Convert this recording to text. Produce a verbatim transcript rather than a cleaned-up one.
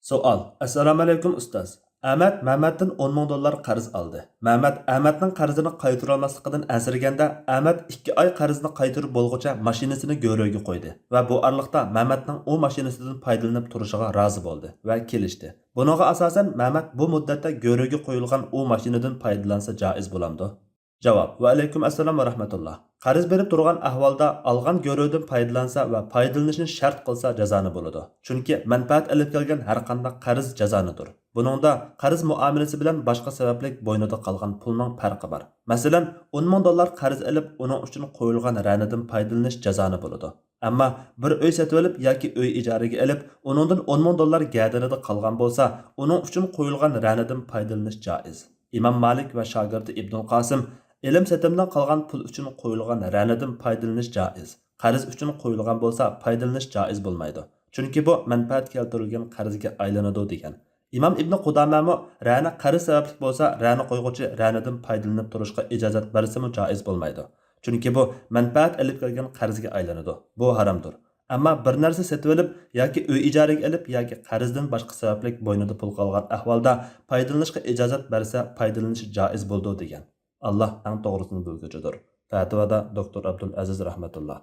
سوئال. ئەسسالامۇئەلەيكۇم ئۇستاز. ئەمەت مەمەتتىن ئون مىڭ دوللار قەرز ئالدى. مەمەت ئەمەتنىڭ قەرزىنى قايتۇرالماسلىقىدىن ئەنسىرىگەندە، ئەمەت ئىككى ئاي قەرزنى قايتۇرۇپ بولغۇچە ماشىنىسىنى گۆرۈگە قويدى ۋە بۇ ئارىلىقتا مەمەتنىڭ ئۇ ماشىنىسىدىن پايدىلىنىپ تۇرۇشىغا رازى بولدى ۋە كېلىشتى. بۇنىڭغا ئاساسەن، مەمەت بۇ مۇددەتتە گۆرۈگە قويۇلغان ئۇ ماشىنىدىن پايدىلانسا جائىز بولامدۇ؟ جاۋاب. ۋەئەلەيكۇم ئەسسالام ۋە رەھمەتۇللا. قەرز بېرىپ تۇرغان ئەھۋالدا ئالغان گۆرۈدىن پايدىلانسا ۋە پايدىلىنىشنى شەرت قىلسا جازانى بولىدۇ. چۈنكى مەنپەئەت ئېلىپ كەلگەن ھەرقانداق قەرز جازانىدۇر. بۇنىڭدا قەرز مۇئامىلىسى بىلەن باشقا سەۋەبلىك بوينىدا قالغان پۇلنىڭ پەرقى بار. مەسىلەن، ئون مىڭ دوللار قەرز ئېلىپ، ئۇنىڭ ئۈچۈن قويۇلغان رەنىدىن پايدىلىنىش جازانى بولىدۇ. ئەمما بىر ئۆي سېتىۋېلىپ ياكى ئۆي ئىجارىگە ئېلىپ، ئۇنىڭدىن ئون مىڭ دوللار گەدىنىدە قالغان بولسا، ئۇنىڭ ئۈچۈن قويۇلغان رەنىدىن پايدىلىنىش جائىز. ئىمام مالىك ۋە شاگىرتى ئىبنۇل قاسىم، ئېلىم سېتىمدىن قالغان پۇل ئۈچۈن قويۇلغان رەنىدىن پايدىلىنىش جائىز. قەرز ئۈچۈن قويۇلغان بولسا، پايدىلىنىش جائىز بولمايدۇ. چۈنكى بۇ مەنپەئەت كەلتۈرۈلگەن قەرزگە ئايلىنىدۇ، دېگەن. ئىمام ئىبنى قۇدامەمۇ رەنە قەرز سەۋەبلىك بولسا، رەنە قويغۇچى رەنىدىن پايدىلىنىپ تۇرۇشقا ئىجازەت بەرسىمۇ جائىز بولمايدۇ. چۈنكى بۇ مەنپەئەت ئېلىپ كەلگەن قەرزگە ئايلىنىدۇ. بۇ ھارامدۇر. ئەمما بىر نەرسە سېتىۋېلىپ ياكى ئۆي ئىجارىگە ئېلىپ ياكى قەرزدىن باشقا سەۋەبلىك بوينىدا پۇل قالغان ئەھۋالدا پايدىلىنىشقا ئىجازەت بەرسە، پايدىلىنىشى جائىز بولىدۇ، دېگەن. ئاللا ئەڭ توغرىسىنى بىلگۈچىدۇر. پەتىۋادا دوكتور ئابدۇل ئەزىز رەھمەتۇللا.